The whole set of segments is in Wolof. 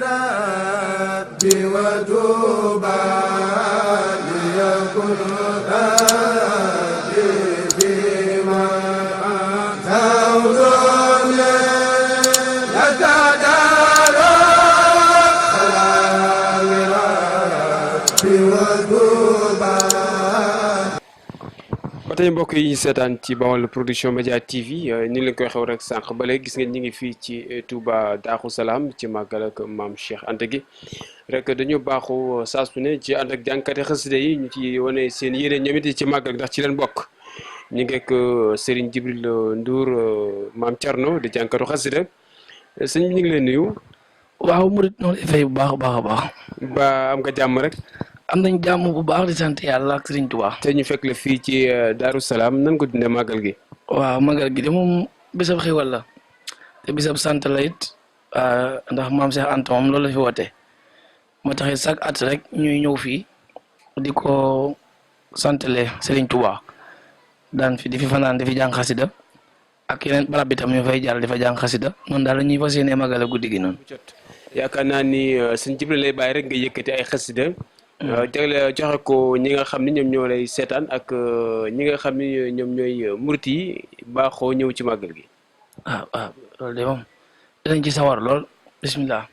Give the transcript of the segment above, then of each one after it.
ربي وتوبى ليكن ربي فيما تعود لك دار سلام ربي وتوبى. ba tey mbokk yi ñu seetaan ci Baol Production Média TV ni leen koy xew rek sànq ba léegi gis ngeen ñi ngi fii ci Touba Darou Salaam ci màggal ak maam Cheikh Anta gi rek dañu baaxu saa su ne ci ànd ak jànkate xasida yi ñu ci wane seen yéene ñoom it ci màggal ndax ci leen bokk ñu ngi ak Serigne Djibril Ndour maam Thierno di jànkatu xasida sëñ bi ñu ngi leen nuyu. waaw murit noonu lay fay bu baax a baax a baax. ba am nga jàmm rek. am nañ jàmm bu baax di sant yàlla ak Serigne Touba. te ñu fekk la fii ci Darou Salaam nan ko dundee màggal gi. waaw màggal gi de moom bisab xéwal la te bisab sant la it ndax maam Cheikh Anta moom loolu la fi woote moo taxit chaque at rek ñuy ñëw fii di ko santale Serigne Touba daan fi di fi fanaan di fi jàng xasida ak yeneen barab bi tam ñu fay jàll di fa jàng xasida noonu daal la ñuy fas yéenee màggale guddi gi noonu. yaakaar naa ni sëñ Jibril lay bàyyi rek nga yëkkati ay xasida jagle joxe ko ñi nga xam ne ñoom ñoo lay seetaan ak ñi nga xam ne ñoom ñooy murit yi baaxoo ñëw ci màggal gi. waaw loolu de moom dinañ ci sawar lool bismillah.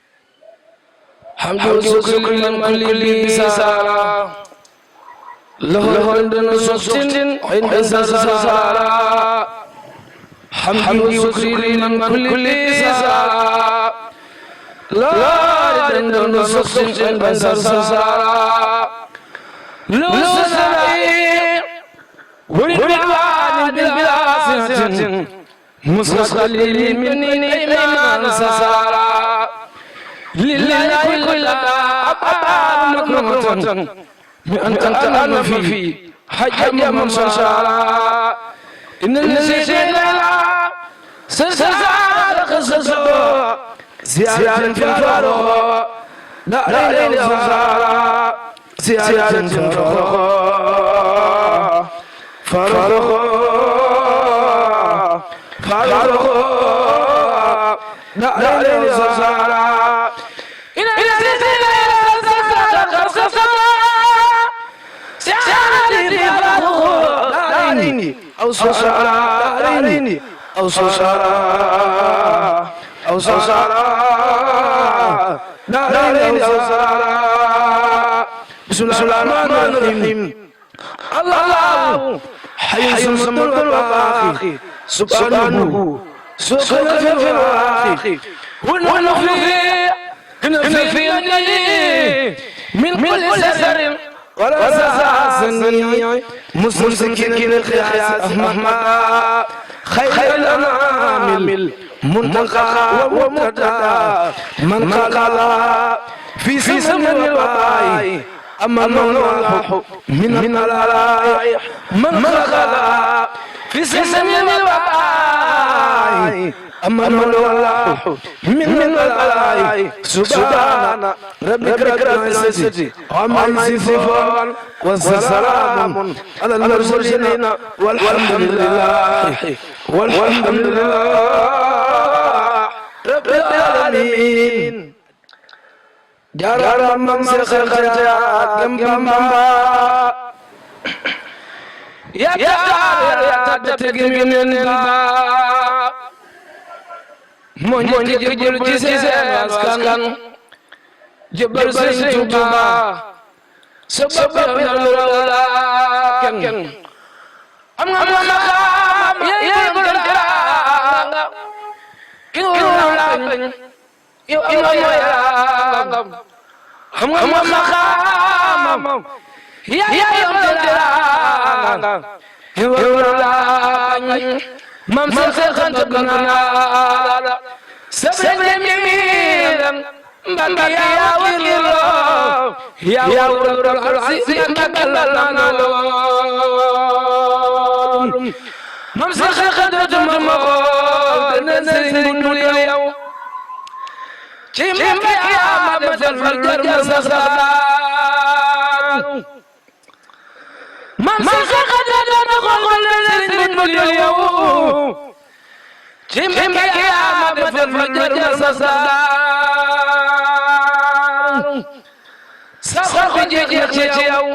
hamdu sukri man kulli bisara lahu dana suktin inda sara hamdu sukri man kulli bisara لا دندن سخن بنسر سارا لوسناي وربان بالبلاسات مسخلي مني ايمان سارا لله كل ابار مكرمه انت انا في حجم من سارا ان الذين لا سرسار خصص زيادة في الفروع لا ليل وزارة زيادة في الفروع لا ليل وزارة إن الذين زيادة في الفروع لا ليل أو سوسارة لا ليل أو سوسارة أو سوسارة لا ليل سوسارة بسم الله الرحمن الرحيم الله حي سمد الباقي سبحانه سبحانه في الباقي ونحن في من كل سر ولا ساسني مسلسكين الخياس مهما خير الأنامل منتقى ومقتدى من قال في سمن الوباء أما من والح من الرايح من قال في سمن الوباء أما من والح من الرايح سبحان ربك رب العزة عما يصفون والسلام على المرسلين والحمد لله رب العالمين جرى من سخرجات جنبا يا تتجمن البا من جل جسد أسكن جبر سنتوبا سبب الولا كن أما يا برا يولا يولا أما مقام يا برا يولا مم سخن تبنا سبب يمين بمبا يا ويلو يا ورب العزيز مكللنا ممسخ خدرة مقول نسرين اليوم كم يا مثل فالجر مسخان ممسخ خدرة مقول نسرين اليوم كم يا مثل فالجر مسخان ci yow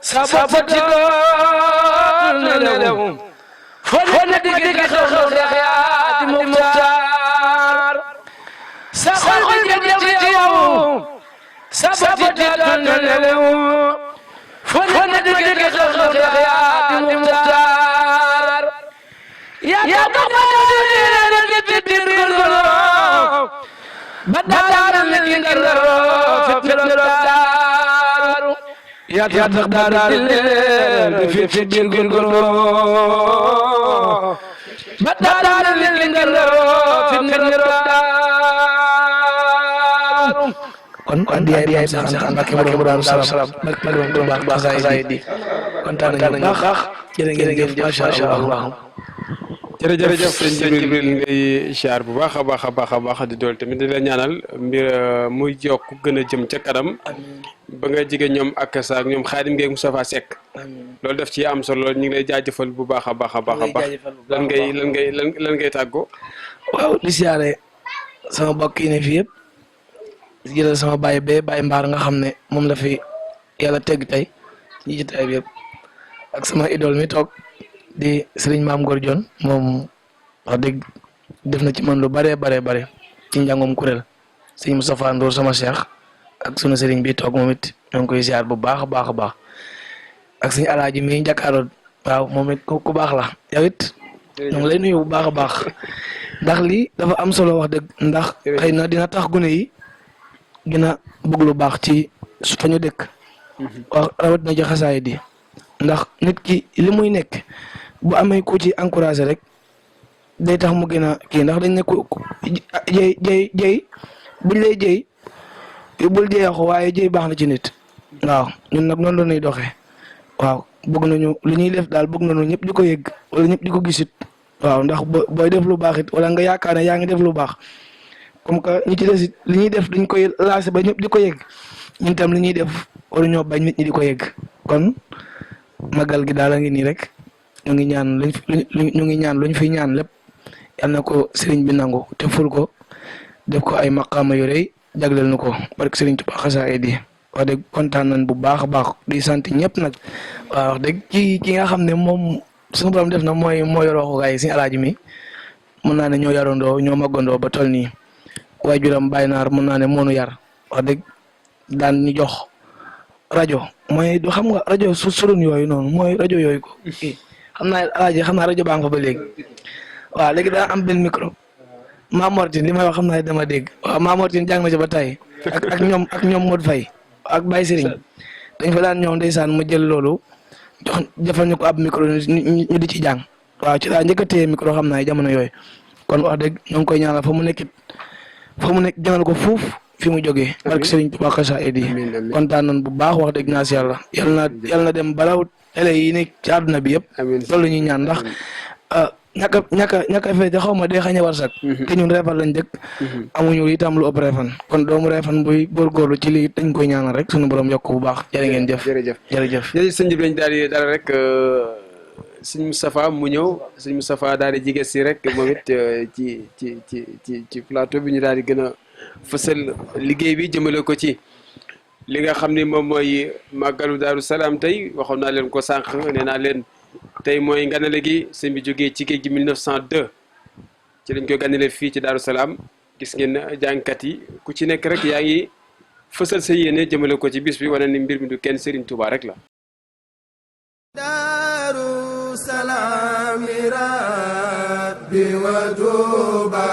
sa bopp ci doon nelew fo ne digg xew Seex yaa di Muxtaar sa xol jëm ci yow sa bopp ci doon nelew fo ne digg xew Seex yaa di Muxtaar yaa ko ma di biir ba daara mi ngi ngaro fi daaru yaa tax daaru leer fi biir gurguro ba daara mi ngi ngaro fi daaru kon diay sax Mbàkke mu Daaru Salaam mag do baax xasaay di kontaan nañu baax jërë ngeen jëf masha Allah jërëjëf sëñ Jibril ngay siyaar bu baax a baax di dool tamit di la ñaanal mbir muy jokk gën a jëm ca kanam ba nga jige ñoom ak sa ak ñoom Xaadim Gueye Moustapha Seck loolu def ci am solo ñu ngi lay jaajëfal bu baax a baax lan ngay tàggoo. waaw di siyaare sama mbokk yi ne fii yëpp di jëlal sama baay mbaar nga xam ne moom la fi yàlla tegg tey ci jotaay bi yëpp ak sama idole mi toog di sëriñ Maam Góor Jon moom wax dëgg def na ci man lu bare ci njàngum kuréel sëriñ Moustapha Ndour sama cheikh ak sunu sëriñ bi toog moom it ñoo ngi koy ziar bu baax a baax ak sëriñ Alaaji mi jàkkaarloo waaw moom it ku baax la yow it ñoo ngi lay nuyu bu baax a baax ndax lii dafa am solo wax dëgg ndax xëy na dina tax gune yi gën a bëgg lu baax ci fa ñu dëkk wax rawat na ci xasaay di ndax nit ki li muy nekk bu amee ku ci encouragé rek day tax mu gën a kii ndax dañ ne ko jëy buñ lay jëy bul jëyeexu waaye jëy baax na ci nit waaw ñun nag noonu la ñuy doxee waaw bëgg nañu lu ñuy def daal bëgg nañu ñëpp di ko yëgg wala ñëpp di ko gisit waaw ndax booy def lu baax it wala nga yaakaar ne yaa ngi def lu baax comme que ñi ci des it li ñuy def dañ koy lancé ba ñëpp di ko yëgg ñun tam li ñuy def wala ñoo bañ nit ñi di ko yëgg kon magal gi daal a ngi nii rek ñu ngi ñaan luñ fi ñaan lépp yal na ko sëriñ bi nangu te ful ko def ko ay maqaama yu rëy jagleel na ko barke sëriñ Tuubaa xasaayid yi wax dëgg kontaan nañ bu baax a baax di sant ñëpp nag waaw wax dëgg ki nga xam ne moom suñu borom def na mooy yor waxukaay yi suñu alaaji mi mën naa ne ñoo yarandoo ñoo maggandoo ba toll nii waaye juram bàyyi naar mën naa ne moonu yar wax dëgg daan ñu jox rajo mooy du xam nga rajo surun yooyu noonu mooy rajo yooyu ko xam naa rajo baa nga fa ba léegi waaw léegi daa am benn micro Mamortine li may wax xam naa dama dégg waaw Mamortine jàng na ci ba tey ak ñoom Modou Faye ak Baye Serigne dañ fa daan ñëw ndeysaan mu jël loolu jëfal ñu ko ab micro ñu di ci jàng waaw ci daa njëkk a téye micro xam naa jamono yooyu kon wax dëgg ñoo ngi koy ñaanal fa mu nekk jënal ko fuuf fi mu jógee barke Serigne Touba xasaayid yi kontaan nañ bu baax wax dëgg naa si yàlla yal na dem balaw télé yi nekk ci àdduna bi yëpp loolu ñuy ñaan ndax ñàkk a fete xaw ma dee xañ a war sax te ñun Réfane lañ dëkk amuñu itam lu ëpp Réfane kon doomu Réfane buy góorgóorlu ci lii dañ koy ñaanal rek suñu borom yokk bu baax jërë ngeen jëf jërëjëf sëñ bi lañ daal di dara rek sëñ Moustapha mu ñëw sëñ Moustapha daal di jige si rek moom it ci plateau bi ñu daal di gën a fësal liggéey bi jëmale ko ci li nga xam ni moom mooy màggalu Daaru Salaam tey waxoon naa leen ko sànq nee naa leen tey mooy nganale gi sëñ bi jógee ci géej gi 1902 ci lañ koy ganale fii ci Daaru Salaam gis ngeen jàngkat yi ku ci nekk rek yaa ngi fësal sa yéene jëmale ko ci bis bi wane ni mbir mi du kenn Serigne Touba rek la. Daaru Salaam rabbi wa Touba